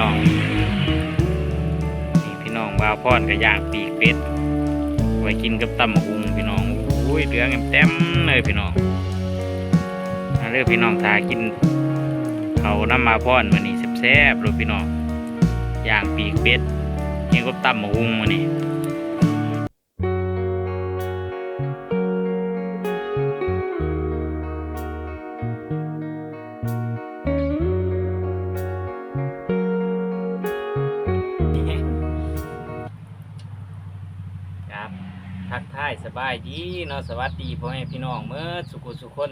ນ້ອງ ນີ້ພີ່ນ້ອງ ບ່າວພອນກໍຍ່າງປີກເປັດ ໄວ້ກິນກັບຕຳບັກຫຸ່ງພີ່ນ້ອງ. ໂອ້ຍ ເຫຼືອງແຕ້ມໆເລີຍພີ່ນ້ອງ. ມາເດີພີ່ນ້ອງ ຖ້າກິນເຂົ້ານຳບ່າວພອນມື້ນີ້ແຊບໆໂລດພີ່ນ້ອງ. ຍ່າງປີກເປັດ ກິນກັບຕຳບັກຫຸ່ງມື້ນີ້. ຄັບ ທັກທາຍສະບາຍດີເນາະ ສະຫວັດດີພໍ່ແມ່ພີ່ນ້ອງເໝິດສູ່ຜູ້ສູ່ຄົນ.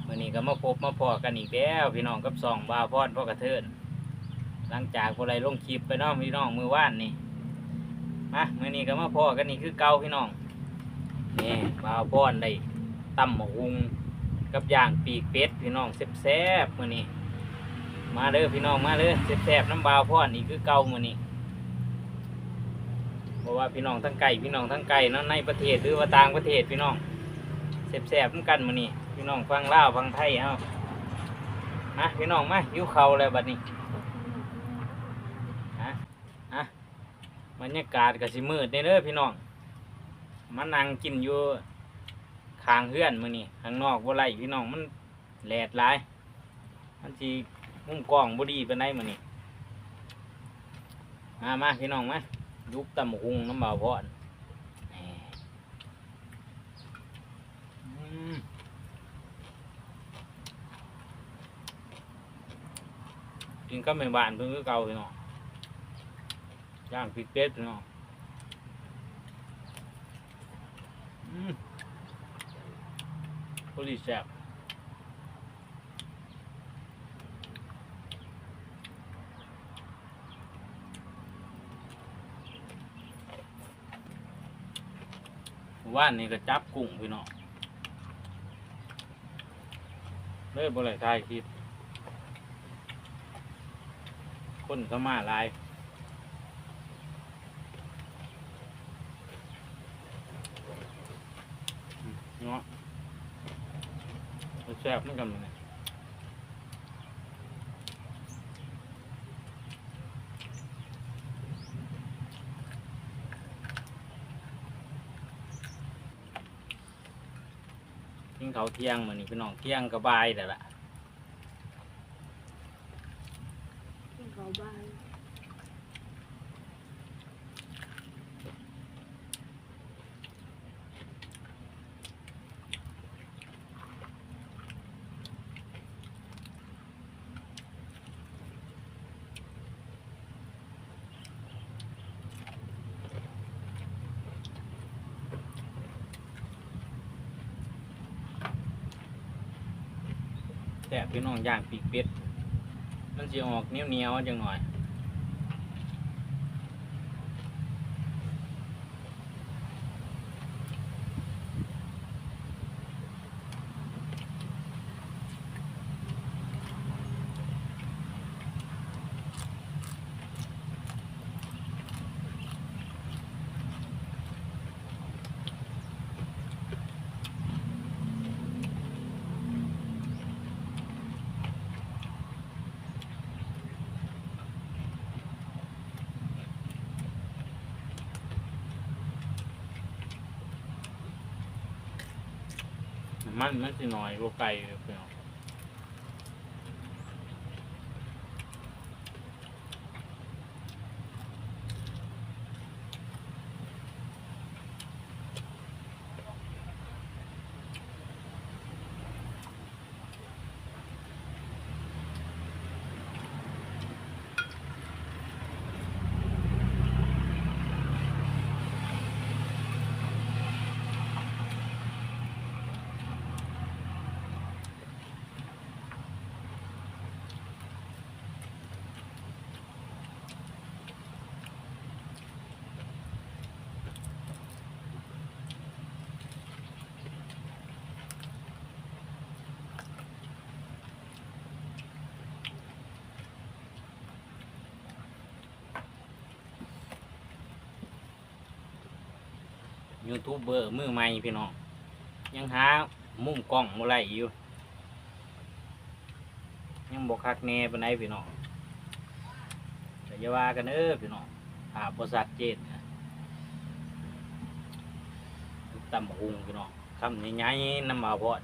ມື້ນີ້ກໍມາພົບມາພໍ້ກັນອີກແລ້ວພີ່ນ້ອງ ກັບຊ່ອງບ່າວພອນ ພໍ່ກະເທີນ. ຫຼັງຈາກບໍ່ໄດ້ລົງຄລິບໄປເນາະພີ່ນ້ອງ ມື້ວານນີ້. ມາ ມື້ນີ້ກໍມາພໍ້ກັນອີກຄືເກົ່າພີ່ນ້ອງ. ນີ້ ບ່າວພອນໄດ້ຕຳບັກຫຸ່ງກັບຍ່າງປີກເປັດພີ່ນ້ອງ ແຊບໆມື້ນີ້. ມາເດີພີ່ນ້ອງ ມາເດີ ແຊບໆນຳບ່າວພອນອີກຄືເກົ່າມື້ນີ້. ບໍ່ວ່າພີ່ນ້ອງທາງໃກ້ ພີ່ນ້ອງທາງໄກເນາະ ໃນປະເທດ ຫຼືວ່າຕ່າງປະເທດພີ່ນ້ອງ ແຊບໆນຳກັນມື້ນີ້ ພີ່ນ້ອງຝັ່ງລາວຝັ່ງໄທເຮົາ. ມາພີ່ນ້ອງມາ ຫິວເຂົ້າແລ້ວບັດນີ້. ຮະ ຮະ ບັນຍາກາດກໍຊິມືດແດ່ເດີພີ່ນ້ອງ ມານັ່ງກິນຢູ່ຂ້າງເຮືອນມື້ນີ້ ຂ້າງນອກບໍ່ໄດ້ພີ່ນ້ອງ ມັນແດດຫຼາຍ ມັນຊິມຸມກ້ອງບໍ່ດີປານໃດມື້ນີ້. ມາ ມາພີ່ນ້ອງມາ ດຸບຕຳບັກຫຸ່ງນຳບ່າວພອນ. ອືມ ກິນກັບແມ່ບ້ານເພິ່ນຄືເກົ່າພີ່ນ້ອງ ຍ່າງປີກເປັດພີ່ນ້ອງ. ອືມ ພໍດີແຊບ. ວານນີ້ກໍຈັບກຸ້ງພີ່ນ້ອງ ເລີຍບໍ່ໄດ້ຖ່າຍຄລິບ ຄົນກໍມາຫຼາຍເນາະ ແຊບເໝືອນກັນມື້ນີ້. ກິນເຂົ້າທ່ຽງມື້ນີ້ພີ່ນ້ອງ ທ່ຽງກໍບ່າຍແລ້ວລະ ກິນເຂົ້າບ່າຍ. ແຊບພີ່ນ້ອງ ຍ່າງປີກເປັດ ມັນຊິອອກໜຽວໆຈັກໜ້ອຍ. ນ້ຳມັນມັນຊິໜ້ອຍກວ່າໄກ່ເດີພີ່ນ້ອງ. ຢູທູບເບີມືໃໝ່ພີ່ນ້ອງ ຍັງຫາມຸມກ້ອງບໍ່ໄດ້ຢູ່ ຍັງບໍ່ຄັກແນ່ປານໃດພີ່ນ້ອງ. ຢ່າວ່າກັນເດີພີ່ນ້ອງ ພາບບໍ່ຊັດເຈນນະ. ຕຳບັກຫຸ່ງພີ່ນ້ອງ ຄຳໃຫຍ່ໆ ນຳບ່າວພອນ.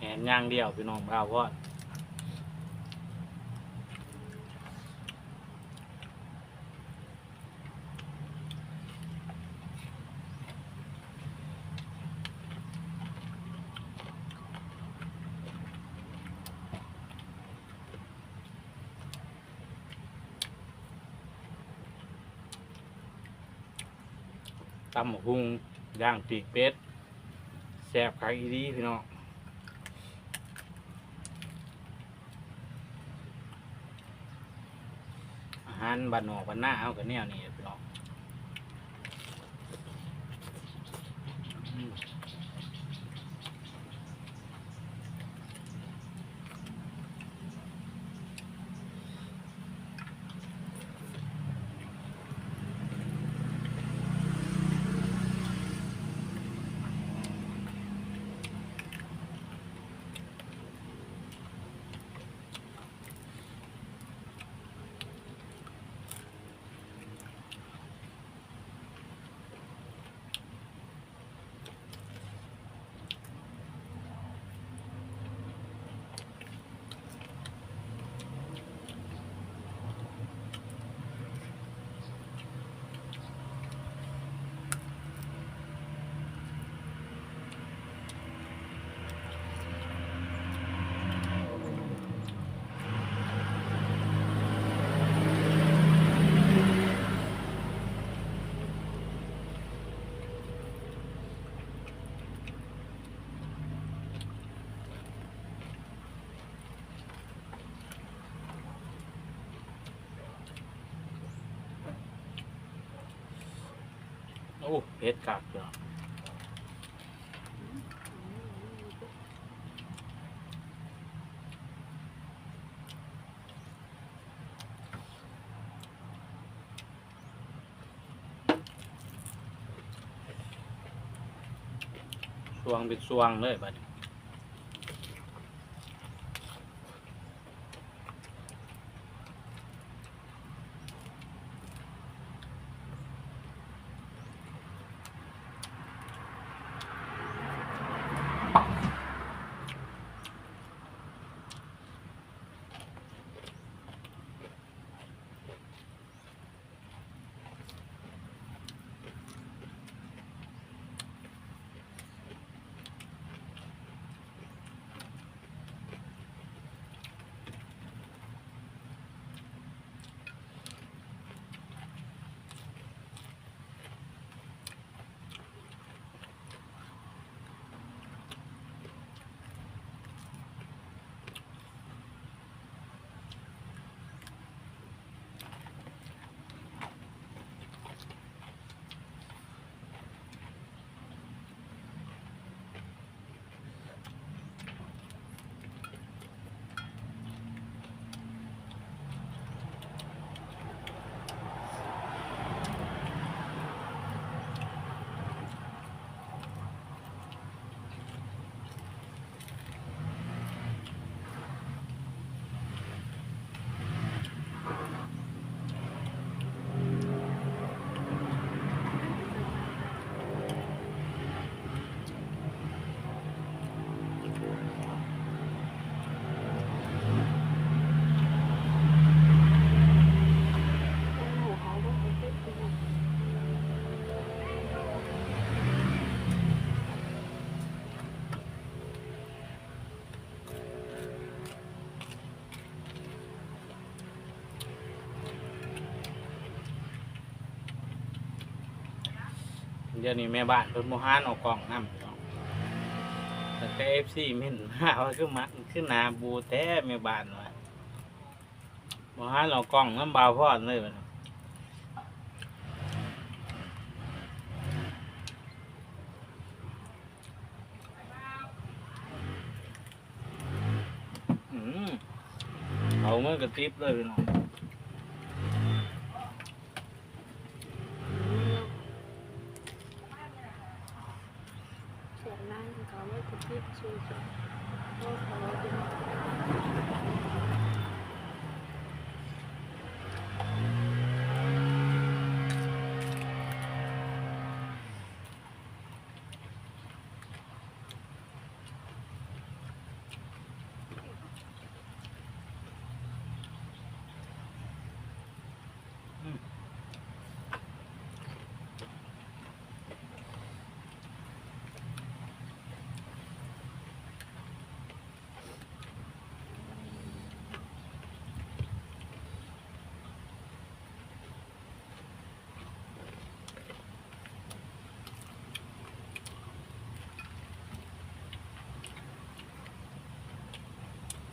ແມ່ນຢ່າງດຽວ ພີ່ນ້ອງ ບ່າວພອນ. ຕຳບັກຫຸ່ງ ຍ່າງປີກເປັດ ແຊບຄັກອີ່ຫຼີພີ່ນ້ອງ. ອາຫານບ້ານນອກບ້ານນາເຮົາກໍແນວນີ້ແຫຼະພີ່ນ້ອງ. ໂອ້ ເຜັດຄັກເນາະ. ຊ່ວງເປັນຊ່ວງເລີຍບັດນີ້. ໂ ດຽວນີ້ແມ່ບ້ານເພິ່ນບໍ່ຫານເອົາກ້ອງນຳ ແຕ່ເອັຟຊີເມັ້ນມາວ່າ ຄືມັກ ຄືໜ້າບູແທ້ແມ່ບ້ານວ່າ ບໍ່ຫາເອົາກ້ອງນຳບ່າວພອນເລີຍບັດນີ້. ອືມ ເອົາເງິນກະຕິບເລີຍພີ່ນ້ອງ. ແຊບຫຼາຍ ເຂົາເລີຍຕິດຊື່ ໂອ້ ເຂົາເລີຍຕິດ.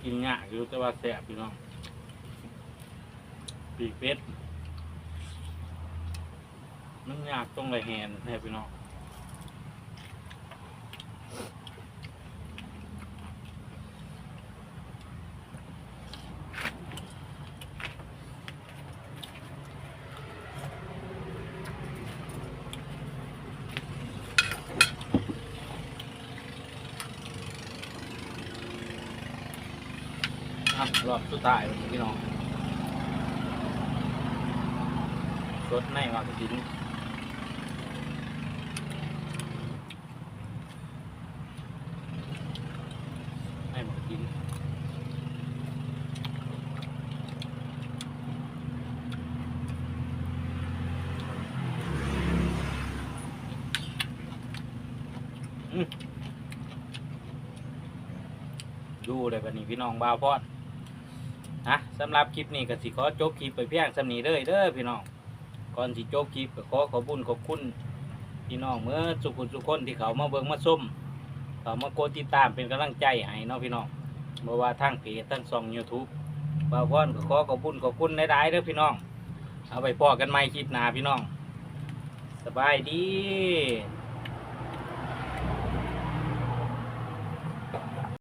ກິນຍາກຢູ່ ແຕ່ວ່າແຊບພີ່ນ້ອງ. ປີກເປັດ ມັນຍາກຕົງໄດ້ແຫ່ນແທ້ພີ່ນ້ອງ. ອ່ະ ລອບສຸດທ້າຍພີ່ນ້ອງ ສົດໃນໝາກກະຖິນ ໃນໝາກກະຖິນ. ຢູ່ໄດ້ບັດນີ້ພີ່ນ້ອງ ບ່າວພອນ. ອ່ະ ສຳລັບຄລິບນີ້ກະຊິຂໍຈົບຄລິບໄປພຽງສ່ຳນີ້ເລີຍເດີພີ່ນ້ອງ. ກ່ອນຊິຈົບຄລິບ ກະຂໍຂອບບຸນຂອບຄຸນພີ່ນ້ອງເໝິດສູ່ຄົນສູ່ຄົນທີ່ເຂົ້າມາເບິ່ງມາຊົມ ເຂົ້າມາກົດຕິດຕາມເປັນກຳລັງໃຈໃຫ້ເນາະພີ່ນ້ອງ. ບໍ່ວ່າທາງເພຈ ທາງຊ່ອງຢູທູບ ບ່າວພອນກະຂໍຂອບບຸນຂອບຄຸນຫຼາຍໆເດີພີ່ນ້ອງ. ເອົາໄວ້ພໍ້ກັນໃໝ່ຄລິບໜ້າພີ່ນ້ອງ. ສະບາຍດີ.